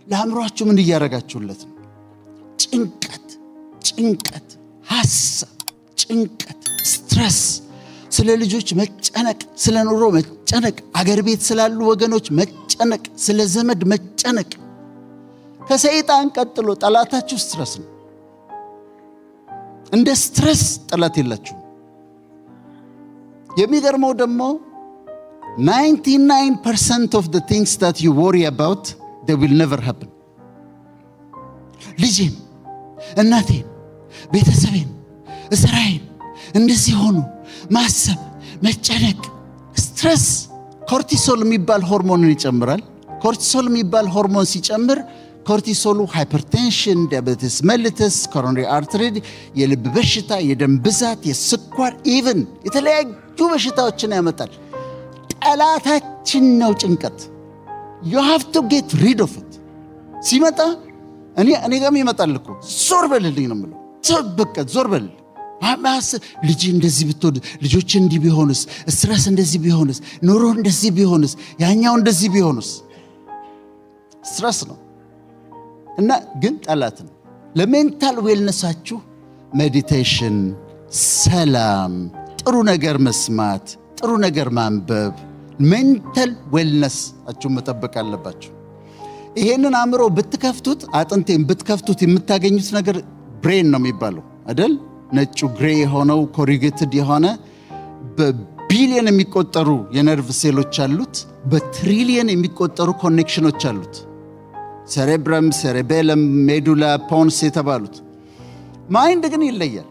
ለአእምሯችሁ ምን እያደረጋችሁለት ነው? ጭንቀት፣ ጭንቀት፣ ሐሳብ፣ ጭንቀት፣ stress፣ ስለ ልጆች መጨነቅ፣ ስለ ኑሮ መጨነቅ፣ አገር ቤት ስላሉ ወገኖች መጨነቅ፣ ስለ ዘመድ መጨነቅ። ከሰይጣን ቀጥሎ ጠላታችሁ stress ነው። እንደ stress ጠላት የላችሁም። የሚገርመው ደግሞ 99% of the things that you worry about, they will never happen። ልጄን፣ እናቴን፣ ቤተሰቤን፣ ስራዬን እንደዚህ ሆኑ ማሰብ፣ መጨነቅ፣ stress cortisol የሚባል ሆርሞንን ይጨምራል። Cortisol የሚባል ሆርሞን ሲጨምር cortisol ኡ hypertension፣ diabetes mellitus፣ coronary artery፣ የልብ በሽታ፣ የደም ብዛት፣ የስኳር፣ even የተለያዩ በሽታዎችን ያመጣል። ጠላታችን ነው ጭንቀት። You have to get rid of it። ሲመጣ እኔ ጋርም ይመጣል እኮ፣ ዞር በልልኝ ነው የምለው። በቃ ዞር በልልኝ። ልጅ እንደዚህ ብትወድ፣ ልጆች እንዲህ ቢሆንስ፣ stress እንደዚህ ቢሆንስ፣ ኑሮ እንደዚህ ቢሆንስ፣ ያኛው እንደዚህ ቢሆንስ፣ stress ነው እና ግን ጠላት ነው። ለ mental wellness ኣችሁ meditation፣ ሰላም፣ ጥሩ ነገር መስማት፣ ጥሩ ነገር ማንበብ፣ mental wellness ኣችሁን መጠበቅ አለባችሁ። ይሄንን አእምሮ ብትከፍቱት፣ አጥንቴን ብትከፍቱት የምታገኙት ነገር brain ነው የሚባለው አይደል? ነጩ gray የሆነው corrugated የሆነ በቢሊየን የሚቆጠሩ የነርቭ ሴሎች አሉት። በትሪሊየን የሚቆጠሩ connection ኖች አሉት። Cerebrum፣ cerebellum፣ medulla፣ pons የተባሉት። Mind ግን ይለያል።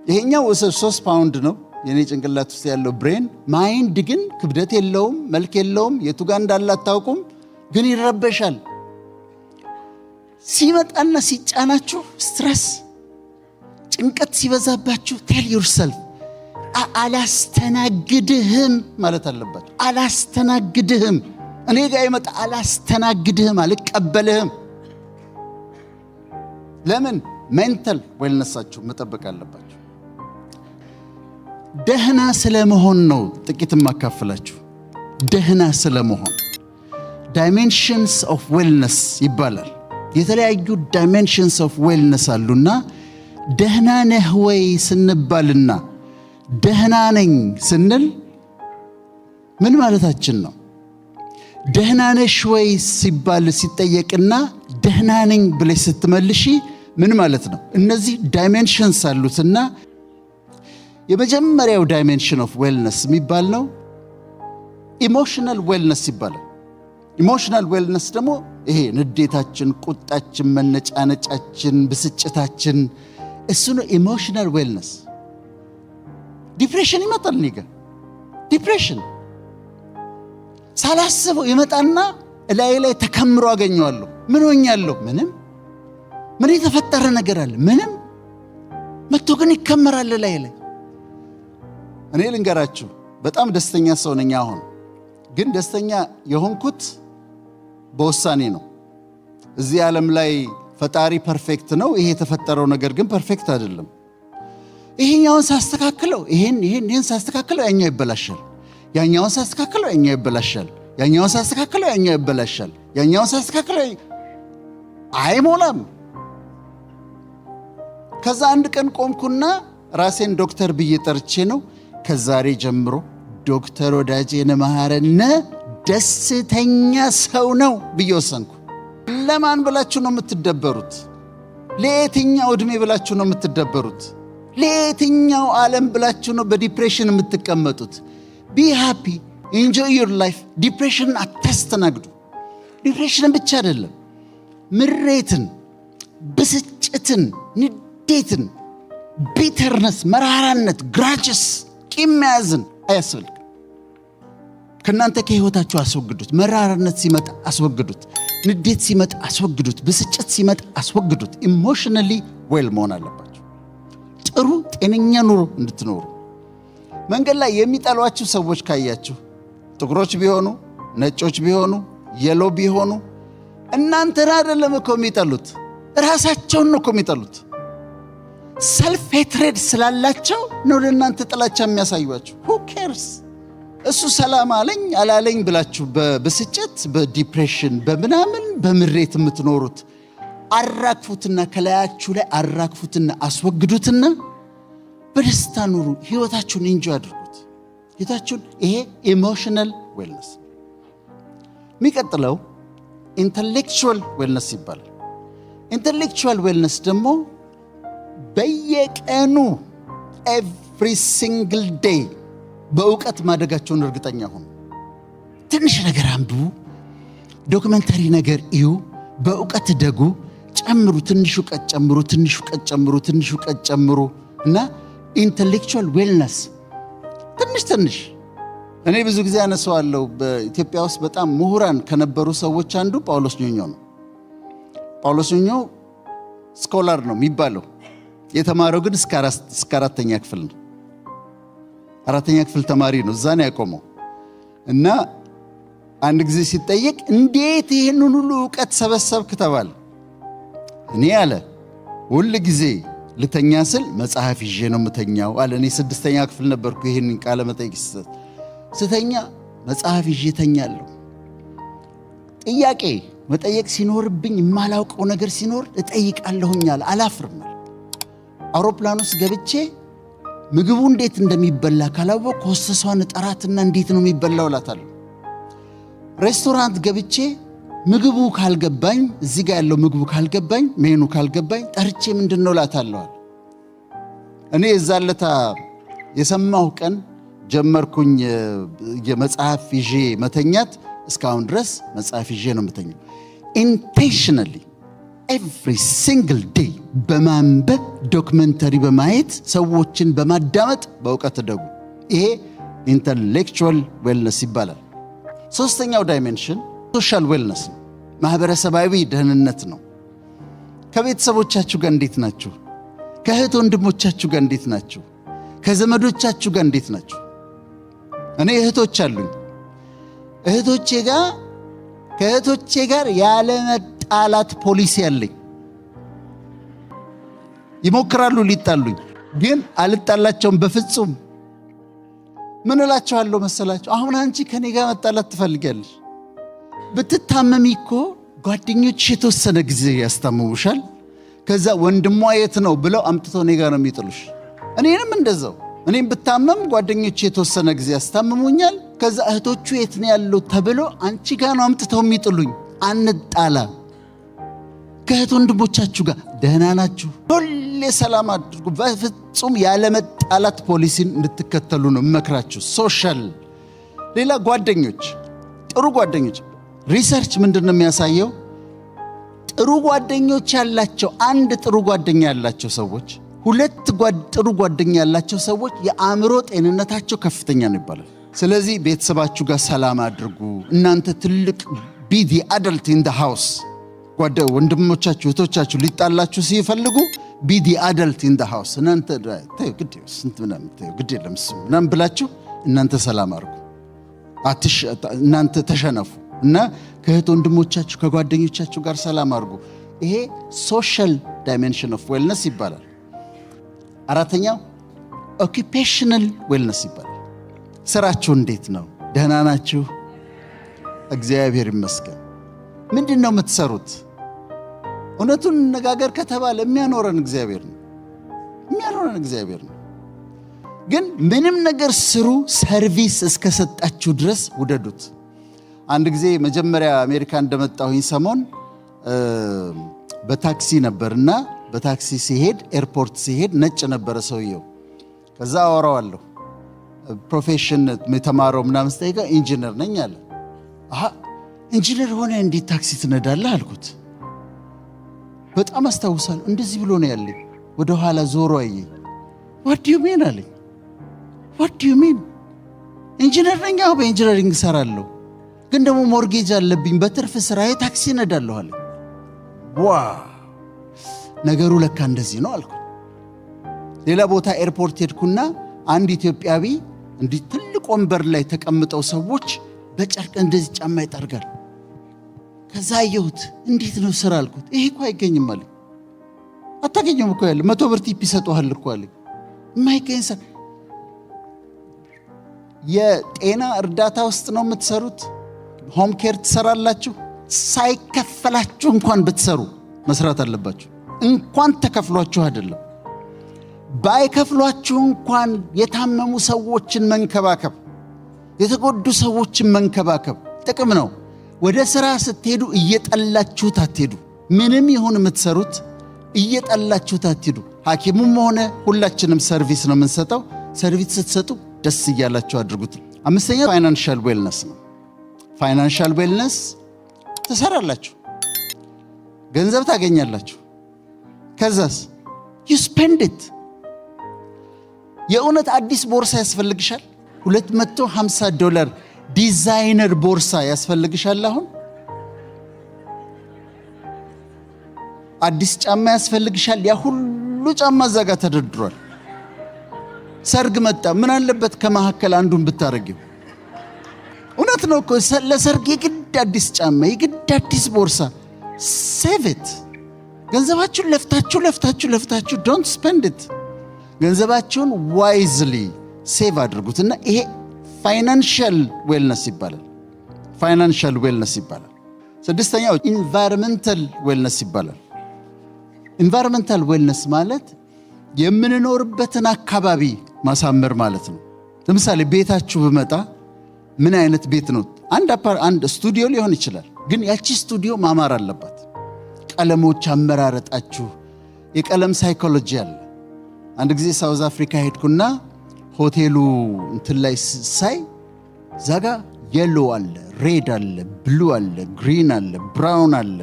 ይሄኛው 3 ፓውንድ ነው የኔ ጭንቅላት ውስጥ ያለው brain። Mind ግን ክብደት የለውም፣ መልክ የለውም፣ የቱ ጋር እንዳለ አታውቁም፣ ግን ይረበሻል። ሲመጣና ሲጫናችሁ stress፣ ጭንቀት ሲበዛባችሁ tell yourself አላስተናግድህም ማለት አለባችሁ። አላስተናግድህም፣ እኔ ጋር የመጣ አላስተናግድህም፣ አልቀበልህም። ለምን? Mental wellness ኣችሁ መጠበቅ አለባችሁ። ደህና ስለመሆን ነው ጥቂት የማካፍላችሁ። ደህና ስለመሆን dimensions of wellness ይባላል። የተለያዩ dimensions of wellness አሉና ደህና ነህ ወይ ስንባልና ደህና ነኝ ስንል ምን ማለታችን ነው? ደህና ነሽ ወይ ሲባል ሲጠየቅና ደህና ነኝ ብለሽ ስትመልሺ ምን ማለት ነው? እነዚህ dimensions አሉትና የመጀመሪያው dimension of wellness የሚባል ነው emotional wellness ይባላል። Emotional wellness ደግሞ ይሄ ንዴታችን፣ ቁጣችን፣ መነጫነጫችን፣ ብስጭታችን እሱ ነው emotional wellness። Depression ይመጣል እኔ ጋ፣ depression ሳላስበው ይመጣና እላዬ ላይ ተከምሮ አገኘዋለሁ። ምን ሆኛለሁ? ምንም። ምን የተፈጠረ ነገር አለ? ምንም። መጥቶ ግን ይከመራል እላዬ ላይ። እኔ ልንገራችሁ፣ በጣም ደስተኛ ሰው ነኝ። አሁን ግን ደስተኛ የሆንኩት በውሳኔ ነው። እዚህ ዓለም ላይ ፈጣሪ perfect ነው። ይሄ የተፈጠረው ነገር ግን perfect አይደለም። ይሄኛውን ሳስተካክለው፣ ይሄን ይሄን ይሄን ሳስተካክለው ያኛው ይበላሻል። ያኛውን ሳስተካክለው ያኛው ይበላሻል። ያኛውን ሳስተካክለው ያኛው ይበላሻል። ያኛውን ሳስተካክለው አይሞላም። ከዛ አንድ ቀን ቆምኩና ራሴን ዶክተር ብዬ ጠርቼ ነው፣ ከዛሬ ጀምሮ ዶክተር ወዳጄነህ መሐረነ ደስተኛ ሰው ነው ብዬ ወሰንኩ። ለማን ብላችሁ ነው የምትደበሩት? ለየትኛው ዕድሜ ብላችሁ ነው የምትደበሩት? ለየትኛው ዓለም ብላችሁ ነው በ depression የምትቀመጡት? Be happy, enjoy your life። Depression ን አታስተናግዱ። Depression ን ብቻ አይደለም፣ ምሬትን፣ ብስጭትን፣ ንዴትን፣ bitterness፣ መራራነት፣ grudges፣ ቂም መያዝን አያስፈልግም። ከእናንተ ከህይወታችሁ አስወግዱት። መራራነት ሲመጣ አስወግዱት። ንዴት ሲመጣ አስወግዱት። ብስጭት ሲመጣ አስወግዱት። Emotionally well መሆን አለባችሁ። ጥሩ ጤነኛ ኑሮ እንድትኖሩ። መንገድ ላይ የሚጠሏችሁ ሰዎች ካያችሁ፣ ጥቁሮች ቢሆኑ፣ ነጮች ቢሆኑ፣ yellow ቢሆኑ፣ እናንተን አይደለም እኮ የሚጠሉት፣ ራሳቸውን ነው እኮ የሚጠሉት። Self hatred ስላላቸው ነው ለእናንተ ጥላቻ የሚያሳዩአችሁ። Who cares? እሱ ሰላም አለኝ አላለኝ ብላችሁ በብስጭት፣ በ depression፣ በምናምን በምሬት የምትኖሩት አራግፉትና፣ ከላያችሁ ላይ አራግፉትና አስወግዱትና በደስታ ኑሩ። ህይወታችሁን enjoy አድርጉት። ህይወታችሁን፣ ይሄ emotional wellness። የሚቀጥለው intellectual wellness ይባላል። Intellectual wellness ደግሞ በየቀኑ every single day በእውቀት ማደጋችሁን እርግጠኛ ሁኑ። ትንሽ ነገር አንብቡ፣ documentary ነገር እዩ፣ በእውቀት እደጉ፣ ጨምሩ፣ ትንሽ እውቀት ጨምሩ፣ ትንሽ እውቀት ጨምሩ፣ ትንሽ እውቀት ጨምሩ እና intellectual wellness ትንሽ ትንሽ። እኔ ብዙ ጊዜ አነሳዋለሁ። በኢትዮጵያ ውስጥ በጣም ምሁራን ከነበሩ ሰዎች አንዱ ጳውሎስ ኞኞ ነው። ጳውሎስ ኞኞ scholar ነው የሚባለው። የተማረው ግን እስከ አራተኛ ክፍል ነው። አራተኛ ክፍል ተማሪ ነው። እዛ ነው ያቆመው። እና አንድ ጊዜ ሲጠየቅ እንዴት ይህንን ሁሉ እውቀት ሰበሰብክ ተባለ። እኔ አለ ሁል ጊዜ ልተኛ ስል መጽሐፍ ይዤ ነው የምተኛው አለ። እኔ ስድስተኛ ክፍል ነበርኩ ይህንን ቃለ መጠይቅ ሲሰጥ። ስተኛ መጽሐፍ ይዤ እተኛለሁ። ጥያቄ መጠየቅ ሲኖርብኝ፣ የማላውቀው ነገር ሲኖር እጠይቃለሁኝ አለ። አላፍርም። አውሮፕላን ውስጥ ገብቼ ምግቡ እንዴት እንደሚበላ ካላወቅኩ ሆስተሷን እጠራትና እንዴት ነው የሚበላው እላታለሁ። ሬስቶራንት ገብቼ ምግቡ ካልገባኝ፣ እዚህ ጋር ያለው ምግቡ ካልገባኝ፣ ሜኑ ካልገባኝ ጠርቼ ምንድን ነው እላታለሁ። እኔ የዛን ለታ የሰማሁ ቀን ጀመርኩኝ የመጽሐፍ ይዤ መተኛት። እስካሁን ድረስ መጽሐፍ ይዤ ነው የምተኛው። Intentionally every single day በማንበብ፣ documentary በማየት፣ ሰዎችን በማዳመጥ በእውቀት እደጉ። ይሄ intellectual wellness ይባላል። ሶስተኛው dimension social wellness ነው። ማህበረሰባዊ ደህንነት ነው። ከቤተሰቦቻችሁ ጋር እንዴት ናችሁ? ከእህት ወንድሞቻችሁ ጋር እንዴት ናችሁ? ከዘመዶቻችሁ ጋር እንዴት ናችሁ? እኔ እህቶች አሉኝ። እህቶቼ ጋር ከእህቶቼ ጋር ያለመጣላት ፖሊሲ አለኝ። ይሞክራሉ ሊጣሉኝ፣ ግን አልጣላቸውም በፍጹም። ምን እላቸዋለሁ መሰላችሁ? አሁን አንቺ ከኔ ጋር መጣላት ትፈልጊያለሽ። ብትታመሚ እኮ ጓደኞችሽ የተወሰነ ጊዜ ያስታምሙሻል። ከዛ ወንድሟ የት ነው ብለው አምጥተው እኔ ጋር ነው የሚጥሉሽ። እኔንም እንደዛው፣ እኔም ብታመም ጓደኞቼ የተወሰነ ጊዜ ያስታምሙኛል። ከዛ እህቶቹ የት ነው ያለው ተብሎ አንቺ ጋር ነው አምጥተው የሚጥሉኝ። አንጣላ። ከእህት ወንድሞቻችሁ ጋር ደህና ናችሁ? ሁሌ ሰላም አድርጉ። በፍጹም ያለመጣላት ፖሊሲን እንድትከተሉ ነው የምመክራችሁ። Social ሌላ ጓደኞች፣ ጥሩ ጓደኞች፣ research ምንድን ነው የሚያሳየው? ጥሩ ጓደኞች ያላቸው፣ አንድ ጥሩ ጓደኛ ያላቸው ሰዎች፣ ሁለት ጥሩ ጓደኛ ያላቸው ሰዎች የአእምሮ ጤንነታቸው ከፍተኛ ነው ይባላል። ስለዚህ ቤተሰባችሁ ጋር ሰላም አድርጉ። እናንተ ትልቅ፣ be the adult in the house። ወንድሞቻችሁ እህቶቻችሁ ሊጣላችሁ ሲፈልጉ be the adult in the house። እናንተ ግድ የለም እሱ ምናምን ብላችሁ እናንተ ሰላም አድርጉ። እናንተ ተሸነፉ እና ከእህት ወንድሞቻችሁ ከጓደኞቻችሁ ጋር ሰላም አድርጉ። ይሄ social dimension of wellness ይባላል። አራተኛው occupational wellness ይባላል። ስራችሁ እንዴት ነው? ደህና ናችሁ? እግዚአብሔር ይመስገን። ምንድን ነው የምትሰሩት? እውነቱን እንነጋገር ከተባለ የሚያኖረን እግዚአብሔር ነው። የሚያኖረን እግዚአብሔር ነው። ግን ምንም ነገር ስሩ፣ service እስከሰጣችሁ ድረስ ውደዱት። አንድ ጊዜ መጀመሪያ አሜሪካ እንደመጣሁኝ ሰሞን በታክሲ ነበርና በታክሲ ስሄድ፣ airport ስሄድ ነጭ ነበረ ሰውየው። ከዛ አወራዋለሁ፣ profession የተማረው ምናምን ስጠይቀው ኢንጂነር ነኝ አለ። አሃ፣ ኢንጂነር ሆነህ እንዴት ታክሲ ትነዳለህ አልኩት። በጣም አስታውሳለሁ። እንደዚህ ብሎ ነው ያለኝ። ወደ ኋላ ዞሮ አየኝ። "What do you mean?" አለኝ። "What do you mean? ኢንጂነር ነኝ፣ አዎ፣ በ engineering እሰራለሁ፣ ግን ደግሞ mortgage አለብኝ፣ በትርፍ ስራዬ ታክሲ እነዳለሁ" አለኝ። Wow፣ ነገሩ ለካ እንደዚህ ነው አልኩ። ሌላ ቦታ airport ሄድኩና አንድ ኢትዮጵያዊ እንዲህ ትልቅ ወንበር ላይ ተቀምጠው ሰዎች በጨርቅ እንደዚህ ጫማ ይጠርጋል። ከዛ አየሁት። እንዴት ነው ስራ አልኩት። ይሄ እኮ አይገኝም አለኝ። አታገኘውም እኮ ያለ 100 ብር tip ይሰጡሃል እኮ አለኝ። የማይገኝ ስራ። የጤና እርዳታ ውስጥ ነው የምትሰሩት? Home care ትሰራላችሁ? ሳይከፈላችሁ እንኳን ብትሰሩ መስራት አለባችሁ። እንኳን ተከፍሏችሁ አይደለም፣ ባይከፍሏችሁ እንኳን የታመሙ ሰዎችን መንከባከብ፣ የተጎዱ ሰዎችን መንከባከብ ጥቅም ነው። ወደ ሥራ ስትሄዱ እየጠላችሁት አትሄዱ። ምንም ይሁን የምትሰሩት እየጠላችሁት አትሄዱ። ሐኪሙም ሆነ ሁላችንም service ነው የምንሰጠው። Service ስትሰጡ ደስ እያላችሁ አድርጉት። አምስተኛ financial wellness ነው። Financial wellness ትሰራላችሁ፣ ገንዘብ ታገኛላችሁ። ከዛስ you spend it። የእውነት አዲስ ቦርሳ ያስፈልግሻል? $250 ዲዛይነር ቦርሳ ያስፈልግሻል? አሁን አዲስ ጫማ ያስፈልግሻል? ያ ሁሉ ጫማ እዛ ጋር ተደርድሯል። ሰርግ መጣ፣ ምን አለበት ከመካከል አንዱን ብታረጊው? እውነት ነው እኮ፣ ለሰርግ የግድ አዲስ ጫማ፣ የግድ አዲስ ቦርሳ። Save it። ገንዘባችሁን ለፍታችሁ ለፍታችሁ ለፍታችሁ don't spend it። ገንዘባችሁን wisely save አድርጉት እና ይሄ financial wellness ይባላል። Financial wellness ይባላል። ስድስተኛው environmental wellness ይባላል። Environmental wellness ማለት የምንኖርበትን አካባቢ ማሳመር ማለት ነው። ለምሳሌ ቤታችሁ ብመጣ ምን አይነት ቤት ነው? አንድ ስቱዲዮ ሊሆን ይችላል፣ ግን ያቺ ስቱዲዮ ማማር አለባት። ቀለሞች አመራረጣችሁ፣ የቀለም psychology አለ። አንድ ጊዜ South Africa ሄድኩና ሆቴሉ እንትን ላይ ሳይ እዛጋ yellow አለ፣ red አለ፣ blue አለ፣ green አለ፣ brown አለ፣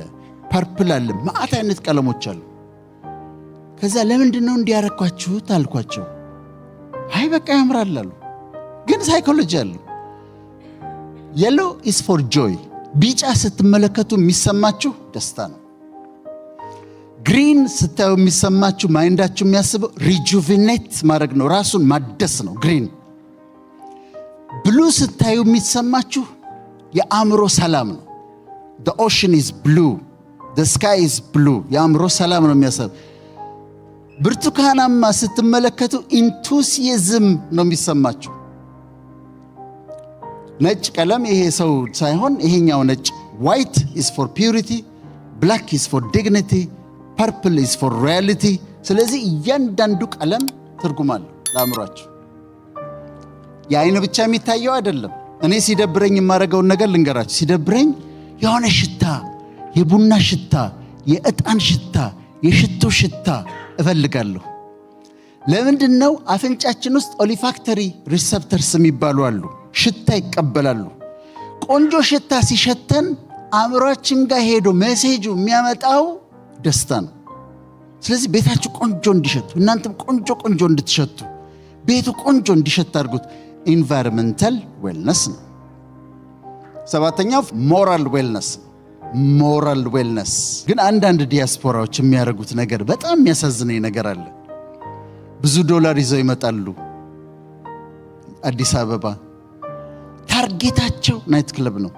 purple አለ፣ መዓት አይነት ቀለሞች አሉ። ከዛ ለምንድን ነው እንዲህ ያረጋችሁት አልኳቸው። አይ በቃ ያምራል አሉ። ግን psychology አለው። Yellow is for joy፣ ቢጫ ስትመለከቱ የሚሰማችሁ ደስታ ነው። Green ስታዩ የሚሰማችሁ፣ mind ኣችሁ የሚያስበው rejuvenate ማድረግ ነው፣ ራሱን ማደስ ነው green። Blue ስታዩ የሚሰማችሁ የአእምሮ ሰላም ነው። The ocean is blue, the sky is blue፣ የአእምሮ ሰላም ነው የሚያሰብ። ብርቱካናማ ስትመለከቱ enthusiasm ነው የሚሰማችሁ። ነጭ ቀለም፣ ይሄ ሰው ሳይሆን ይሄኛው ነጭ፣ white is for purity, black is for dignity, purple is for royalty። ስለዚህ እያንዳንዱ ቀለም ትርጉም አለው ለአእምሯችሁ። የአይን ብቻ የሚታየው አይደለም። እኔ ሲደብረኝ የማደርገውን ነገር ልንገራችሁ። ሲደብረኝ የሆነ ሽታ፣ የቡና ሽታ፣ የዕጣን ሽታ፣ የሽቶ ሽታ እፈልጋለሁ። ለምንድን ነው? አፍንጫችን ውስጥ olfactory receptors የሚባሉ አሉ። ሽታ ይቀበላሉ። ቆንጆ ሽታ ሲሸተን አእምሯችን ጋር ሄዶ message ኡ የሚያመጣው ደስታ ነው። ስለዚህ ቤታችሁ ቆንጆ እንዲሸቱ፣ እናንተም ቆንጆ ቆንጆ እንድትሸቱ፣ ቤቱ ቆንጆ እንዲሸት አድርጉት። Environmental wellness ነው። ሰባተኛው moral wellness ነው። Moral wellness ግን አንዳንድ ዲያስፖራዎች የሚያደርጉት ነገር በጣም የሚያሳዝነኝ ነገር አለ። ብዙ ዶላር ይዘው ይመጣሉ አዲስ አበባ። Target ኣቸው night club ነው።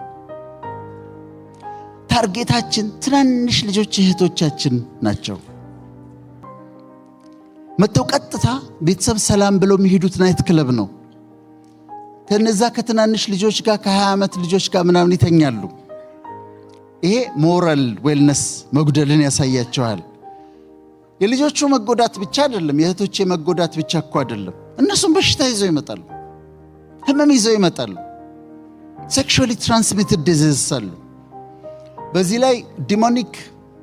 Target ኣችን ትናንሽ ልጆች እህቶቻችን ናቸው። መጥተው ቀጥታ ቤተሰብ ሰላም ብለው የሚሄዱት night club ነው። ከነዛ ከትናንሽ ልጆች ጋር፣ ከ20 ዓመት ልጆች ጋር ምናምን ይተኛሉ። ይሄ moral wellness መጉደልን ያሳያቸዋል። የልጆቹ መጎዳት ብቻ አይደለም፣ የእህቶቼ መጎዳት ብቻ እኮ አይደለም። እነሱም በሽታ ይዘው ይመጣሉ፣ ህመም ይዘው ይመጣሉ። Sexually transmitted disease አሉ። በዚህ ላይ demonic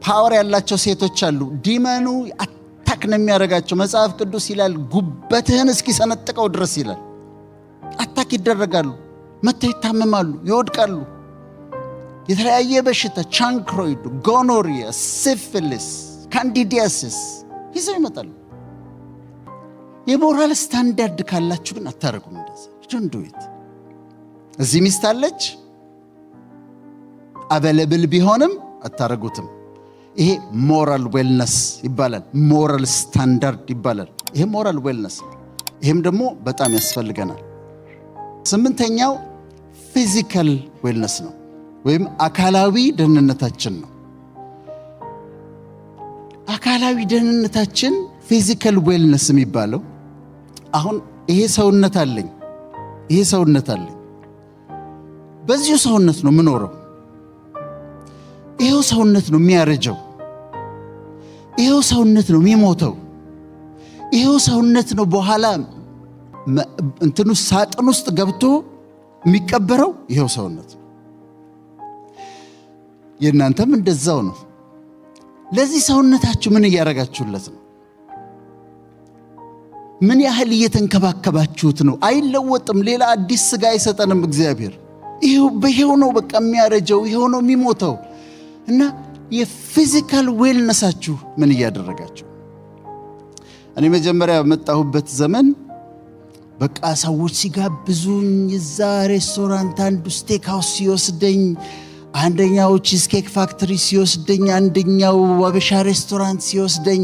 power ያላቸው ሴቶች አሉ። Demon ኡ attack ነው የሚያደርጋቸው። መጽሐፍ ቅዱስ ይላል ጉበትህን እስኪሰነጥቀው ድረስ ይላል። Attack ይደረጋሉ፣ መጥተው ይታመማሉ፣ ይወድቃሉ። የተለያየ በሽታ chancroid፣ gonorrhea፣ syphilis፣ candidiasis ይዘው ይመጣሉ። የ moral standard ካላችሁ ግን አታደርጉም እንደዛ። Don't do it። እዚህ ሚስት አለች፣ available ቢሆንም አታረጉትም። ይሄ moral wellness ይባላል። Moral standard ይባላል። ይሄ moral wellness፣ ይሄም ደግሞ በጣም ያስፈልገናል። ስምንተኛው physical wellness ነው ወይም አካላዊ ደህንነታችን ነው። አካላዊ ደህንነታችን physical wellness የሚባለው አሁን ይሄ ሰውነት አለኝ፣ ይሄ ሰውነት አለኝ። በዚሁ ሰውነት ነው የምኖረው። ይሄው ሰውነት ነው የሚያረጀው። ይሄው ሰውነት ነው የሚሞተው። ይሄው ሰውነት ነው በኋላ እንትኑ ሳጥን ውስጥ ገብቶ የሚቀበረው፣ ይሄው ሰውነት ነው። የእናንተም እንደዛው ነው። ለዚህ ሰውነታችሁ ምን እያደረጋችሁለት ነው? ምን ያህል እየተንከባከባችሁት ነው? አይለወጥም። ሌላ አዲስ ስጋ አይሰጠንም እግዚአብሔር። ይሄው በይሄው ነው በቃ የሚያረጀው፣ ይሄው ነው የሚሞተው። እና የ physical wellness ኣችሁ ምን እያደረጋችሁ? እኔ መጀመሪያ በመጣሁበት ዘመን በቃ ሰዎች ሲጋብዙኝ እዛ ሬስቶራንት አንዱ steak house ሲወስደኝ፣ አንደኛው Cheesecake Factory ሲወስደኝ፣ አንደኛው አበሻ ሬስቶራንት ሲወስደኝ፣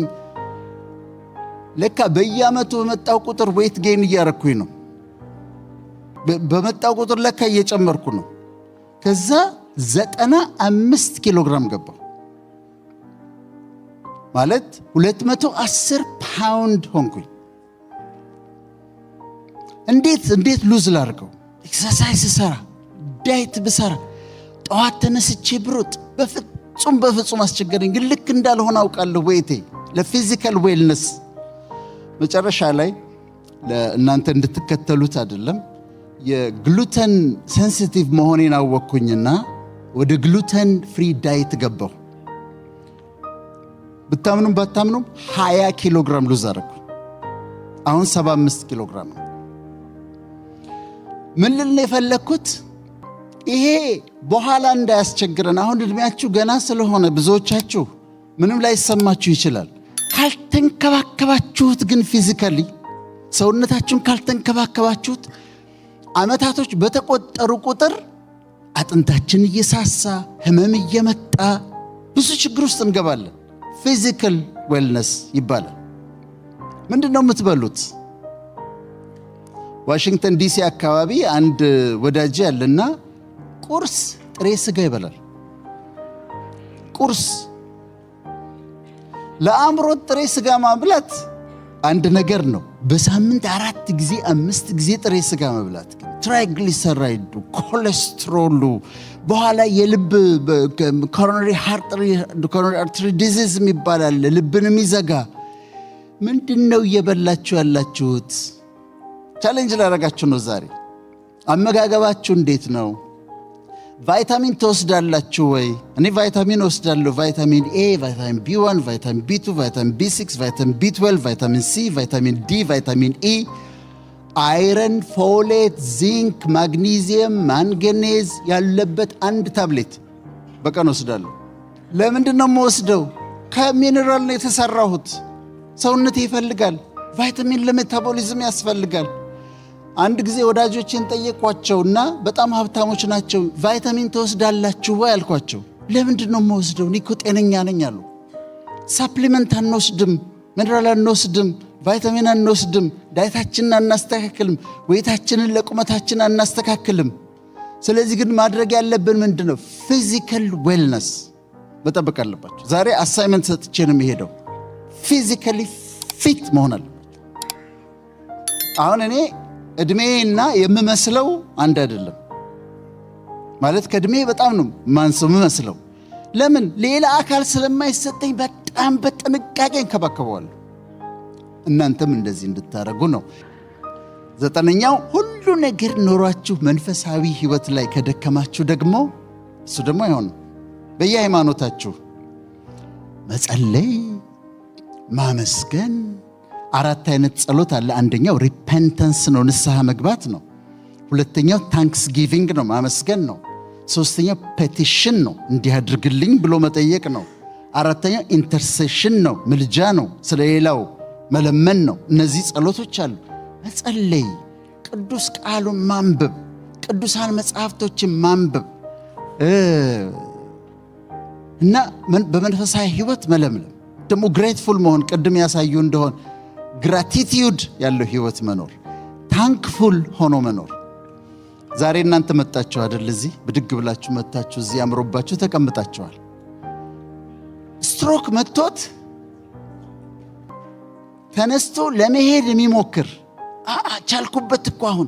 ለካ በየዓመቱ በመጣው ቁጥር weight gain እያረኩኝ ነው። በመጣው ቁጥር ለካ እየጨመርኩ ነው። ከዛ 95 ኪሎ ግራም ገባሁ። ማለት 210 ፓውንድ ሆንኩኝ። እንዴት lose ላድርገው? Exercise ስሰራ፣ diet ብሰራ፣ ጠዋት ተነስቼ ብሮጥ በፍጹም በፍጹም አስቸገረኝ። ግን ልክ እንዳልሆነ አውቃለሁ። Weight ኤ ለ physical wellness መጨረሻ ላይ ለእናንተ እንድትከተሉት አይደለም፣ የ gluten sensitive መሆኔን አወቅኩኝና ወደ gluten free diet ገባሁ። ብታምኑም ባታምኑም 20 ኪሎ ግራም lose አደረኩኝ። አሁን 75 ኪሎ ግራም ነው። ምን ልል ነው የፈለግኩት? ይሄ በኋላ እንዳያስቸግረን፣ አሁን እድሜያችሁ ገና ስለሆነ ብዙዎቻችሁ ምንም ላይሰማችሁ ይችላል። ካልተንከባከባችሁት ግን፣ physically ሰውነታችሁን ካልተንከባከባችሁት፣ ዓመታቶች በተቆጠሩ ቁጥር አጥንታችን እየሳሳ፣ ህመም እየመጣ፣ ብዙ ችግር ውስጥ እንገባለን። Physical wellness ይባላል። ምንድን ነው የምትበሉት? ዋሽንግተን ዲሲ አካባቢ አንድ ወዳጄ አለና ቁርስ ጥሬ ስጋ ይበላል። ቁርስ ለአእምሮት ጥሬ ስጋ ማብላት አንድ ነገር ነው። በሳምንት አራት ጊዜ፣ አምስት ጊዜ ጥሬ ስጋ መብላት ግን triglyceride ኡ፣ ኮሌስትሮሉ፣ በኋላ የልብ coronary artery disease የሚባል አለ፣ ልብን የሚዘጋ። ምንድን ነው እየበላችሁ ያላችሁት? Challenge ላደርጋችሁ ነው ዛሬ። አመጋገባችሁ እንዴት ነው? ቫይታሚን ትወስዳላችሁ ወይ? እኔ ቫይታሚን እወስዳለሁ። Vitamin A፣ vitamin B1፣ vitamin B2፣ vitamin B6፣ vitamin B12፣ vitamin C፣ vitamin D፣ vitamin E፣ iron፣ folate፣ zinc፣ magnesium፣ manganese ያለበት አንድ ታብሌት በቀን እወስዳለሁ። ለምንድን ነው የምወስደው? ከሚኔራል ነው የተሰራሁት። ሰውነቴ ይፈልጋል። ቫይታሚን ለ metabolism ያስፈልጋል። አንድ ጊዜ ወዳጆቼን ጠየቅኳቸውና በጣም ሀብታሞች ናቸው። "ቫይታሚን ትወስዳላችሁ ወይ?" አልኳቸው። "ለምንድን ነው የምወስደው? እኔ እኮ ጤነኛ ነኝ" አሉ። Supplement አንወስድም፣ ሚኔራል አንወስድም፣ ቫይታሚን አንወስድም፣ diet ኣችንን አናስተካክልም፣ weight ኣችንን ለቁመታችን አናስተካክልም። ስለዚህ ግን ማድረግ ያለብን ምንድን ነው? Physical wellness መጠበቅ አለባችሁ። ዛሬ assignment ሰጥቼ ነው የምሄደው። Physically fit መሆን አለባችሁ። አሁን እኔ እድሜና የምመስለው አንድ አይደለም። ማለት ከእድሜ በጣም ነው ማንሰው የምመስለው። ለምን? ሌላ አካል ስለማይሰጠኝ በጣም በጥንቃቄ እንከባከበዋለሁ። እናንተም እንደዚህ እንድታደርጉ ነው። ዘጠነኛው፣ ሁሉ ነገር ኖሯችሁ መንፈሳዊ ሕይወት ላይ ከደከማችሁ ደግሞ እሱ ደግሞ አይሆንም። በየሃይማኖታችሁ መጸለይ፣ ማመስገን፣ አራት አይነት ጸሎት አለ። አንደኛው repentance ነው፣ ንስሐ መግባት ነው። ሁለተኛው thanksgiving ነው፣ ማመስገን ነው። ሶስተኛው petition ነው፣ እንዲህ አድርግልኝ ብሎ መጠየቅ ነው። አራተኛው intercession ነው፣ ምልጃ ነው፣ ስለሌላው መለመን ነው። እነዚህ ጸሎቶች አሉ። መጸለይ፣ ቅዱስ ቃሉን ማንበብ፣ ቅዱሳን መጽሐፍቶችን ማንበብ እና በመንፈሳዊ ሕይወት መለምለም፣ ደግሞ grateful መሆን፣ ቅድም ያሳዩ እንደሆን gratitude ያለው ሕይወት መኖር፣ thankful ሆኖ መኖር። ዛሬ እናንተ መጣችሁ አይደል? እዚህ ብድግ ብላችሁ መጥታችሁ እዚህ አምሮባችሁ ተቀምጣችኋል። ስትሮክ መጥቶት ተነስቶ ለመሄድ የሚሞክር ቻልኩበት እኮ፣ አሁን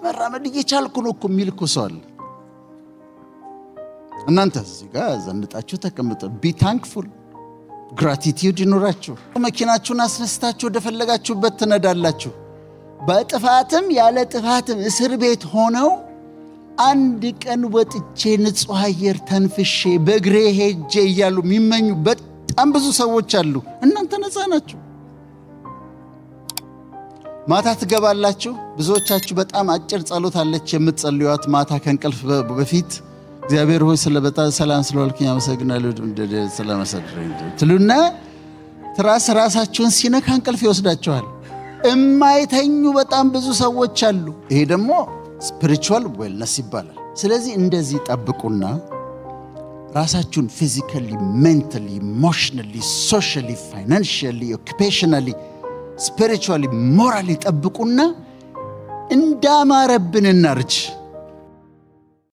መራመድ እየቻልኩ ነው እኮ የሚል እኮ ሰው አለ። እናንተ እዚህ ጋር ዘንጣችሁ ተቀምጠ be thankful፣ gratitude ይኑራችሁ። መኪናችሁን አስነስታችሁ ወደፈለጋችሁበት ትነዳላችሁ። በጥፋትም ያለ ጥፋትም እስር ቤት ሆነው አንድ ቀን ወጥቼ ንጹሕ አየር ተንፍሼ በእግሬ ሄጄ እያሉ የሚመኙ በጣም ብዙ ሰዎች አሉ። እናንተ ነፃ ናችሁ። ማታ ትገባላችሁ። ብዙዎቻችሁ በጣም አጭር ጸሎት አለች የምትጸልዩት ማታ ከእንቅልፍ በፊት። እግዚአብሔር ሆይ ስለ በጣም ሰላም ስለዋልክኝ አመሰግናለሁ ስለመሰድረኝ ትሉና ትራስ ራሳችሁን ሲነካ እንቅልፍ ይወስዳችኋል። እማይተኙ በጣም ብዙ ሰዎች አሉ። ይሄ ደግሞ spiritual wellness ይባላል። ስለዚህ እንደዚህ ጠብቁና ራሳችሁን physically፣ mentally፣ emotionally፣ socially፣ financially፣ occupationally፣ spiritually፣ morally ጠብቁና እንዳማረብን እናርጅ።